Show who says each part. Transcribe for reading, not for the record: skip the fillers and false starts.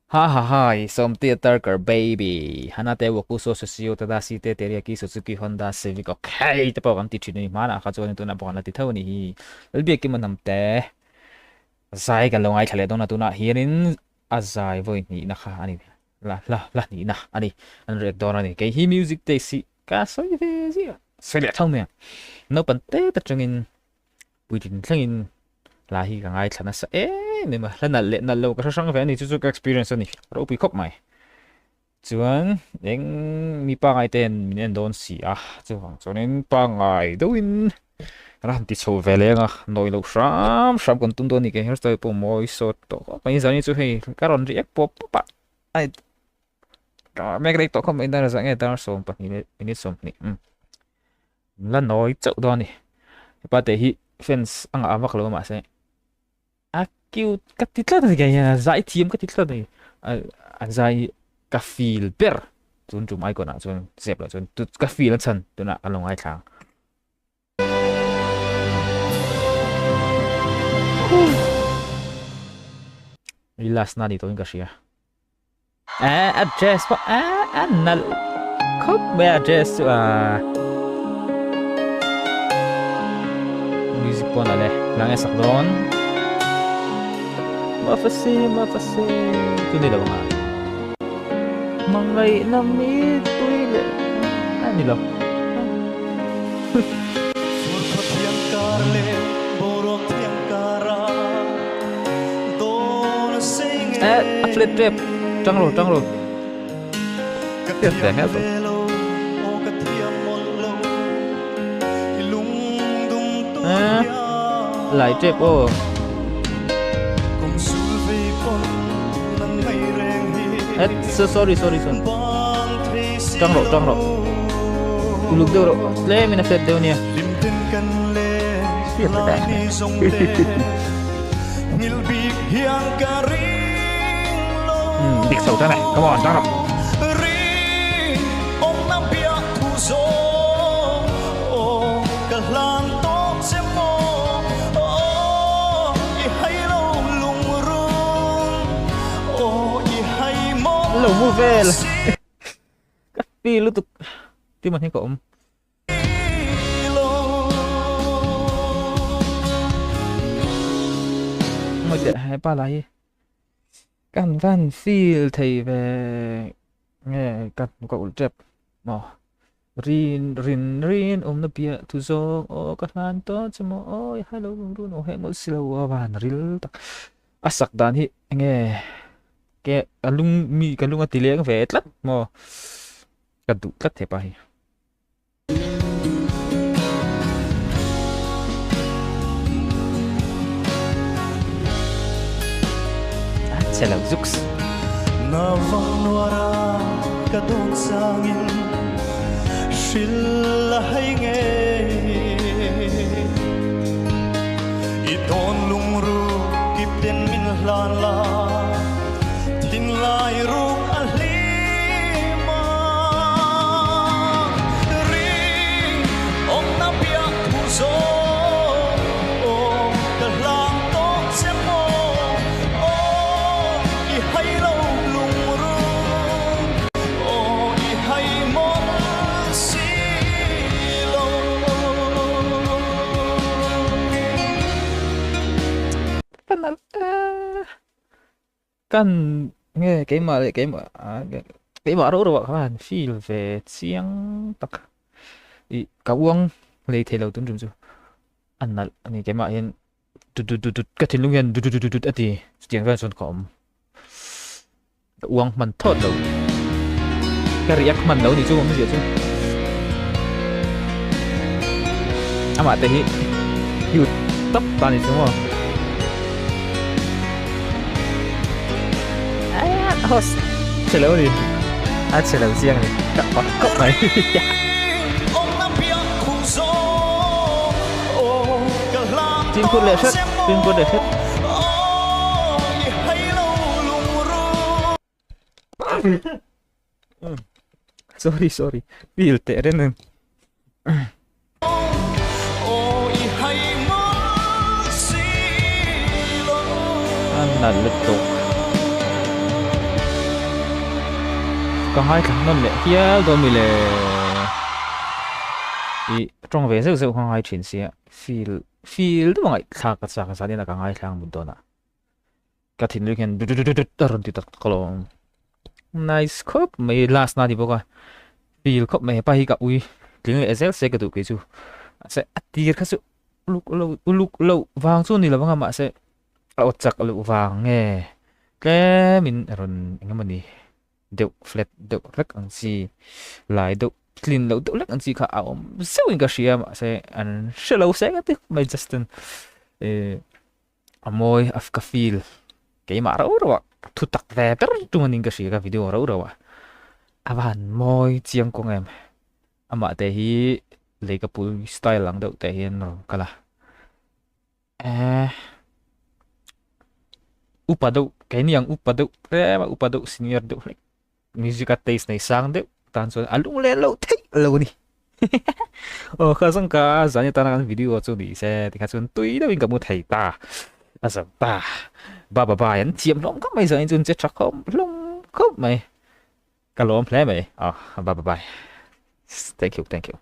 Speaker 1: Ha ha hai, Sawmtea Turker baby, Hana te Wakuso Susio Tadashi te Teriyaki Suzuki Honda Civic ok te pawh kan ti thin a ni hmanah kha chuan tunah pawh kan la ti tho a ni hi. Lalbiakkim a hnam te zai kan lo ngaithla leh dawn a tunah hianin a zai vawi hnihna kha a ni la la la hnihna a ni an react dawn a ni kei hi music taste hi ka sawi ve ziah sawi leh tho mai a naupang te atangin puitling thlengin hla hi ka ngaithla nasa em em a, hla nalh leh nalh lo ka hre hrang ve a ni, chu chu ka experience a ni, ropui khawp mai. Chuan eng mi pangai ten min en dawn si a, chuvang chuanin pangai deuhin kan han ti chho ve leng a, nawi loh hram hram kan tum dawn a ni, kei hairstyle pawh mawi sawt tawh khawp mai, zan hi chu hei ka rawn react pawp pawp a, a mek rei tawh khawp mai, dar zah nge dar 12 leh minute 20 umm. La nawi chauh dawn a ni. Hepa te hi fans a ngah vak lo a mahse a cute ka ti tlat a ni kei hian a zai thiam ka ti tlat a ni. A zai ka feel ber tun tum icon ah chuan zep lah chuan ka feel a chhan tunah ka lo ngaithla ang. I last na ni tawhin ka hria. Eh, a dress pawh eh, a nalh khawp mai a dress chu a music pawh a nalh e lang e sak dawn mafasi mafasi chu ni lo ang a hmangaihna mitui leh a ni lo. Eh, a flat trap. Tang ro, tang ro. Tiat ve hmel tawh. Eh, lai trap aw. Eh, sorry, sorry, sorry. Tang ro, tang ro. Uluk deuh ro. Tlem in a flat deuh nia. Tiat ve. Dik chho tan e. Come on, tang rawh. Lo mu vel. Ka feel lutuk. Ti man hi ka awm. Ngawih teh hepa lah hi kan van feel thei ve nge ka ka ulh tep maw rin rin rin awmna piah thu zawng aw ka hlan tawh che maw aw i hai lo run run aw heh mawlh si lo a van ril tak a sak dan hi enge ke ka lung mi ka lung a ti leng ve tlat maw ka duh tlat hepa hi. Chhe lo zuks.
Speaker 2: Na vang nuara ka dawn sangin hril la hei nge I dawn lungru kip ten min hlan la thinlai ruk a hlim a Ring awmna piah thu zawng aw ka hlang tawh che maw aw i hai lo lungrun aw i hai mawlh si lo.
Speaker 1: Kan nge keimah leh keimah keimah rauh rauh ah khan feel ve chiang tak ih ka uang lei thei lo tun tum chu a nalh a ni keimah hian dut dut dut dut ka thinlung hian dut dut dut dut a ti chutiang vel chuan ka awm ka uang hman thawt lo ka react hman lo ni chu awmzia chu amah te hi cute tawp ta ni chu maw. Host chhe lo ni a chhe lo chiang ni ka pak khawp mai. Fimkhur leh hret fimkhur leh hret. Sorry sorry feel teh reng ang. A nalh lutuk. Ka ngaithla nawn leh hial dawn mi le. I tawng ve zeuh zeuh kha ngai thin sia. Feel feel deuh a ngaihthlak ka chak a zanin a ka ngaithla ang mut dawn ah. Ka thinlung hian dut dut dut dut a rawn ti tak tak alawm. Nice khawp mai last na ni bawk a. Feel khawp mai hepa hi ka ui tling leh zel se ka duh kei chu. Mahse a tir kha chu uluk lo uluk loh vang chu ni lo anga mahse a aw chak loh vang nge tlemin a rawn eng emaw ni deuh flat deuh hlek ang chi lai deuh tlin loh deuh hlek ang chi kha a awm zeuh in ka hria mahse an hre lo se ka ti khawp mai Justin eh a mawi a ka feel keimah rauh rauh ah thu tak ve ber tum anin ka hria ka video rauh rauh ah a va han mawi chiang kawng em amah te hi leikapui style ang deuh te hian rawn kal a. Eh upa deuh keini ang upa deuh tlem a upa deuh senior deuh hlek music a taste nei sang deuh tan chuan a lung leh loh theih lo a ni aw kha zawng ka zan atana kan video chu ni se tikha chuan tui deuhin ka mu thei ta a zo ta ba ba ba an thiam hlawm khawp mai zanin chuan che tha khawp hlawm khawp mai ka lawm hle mai aw ba ba bye thank you thank you.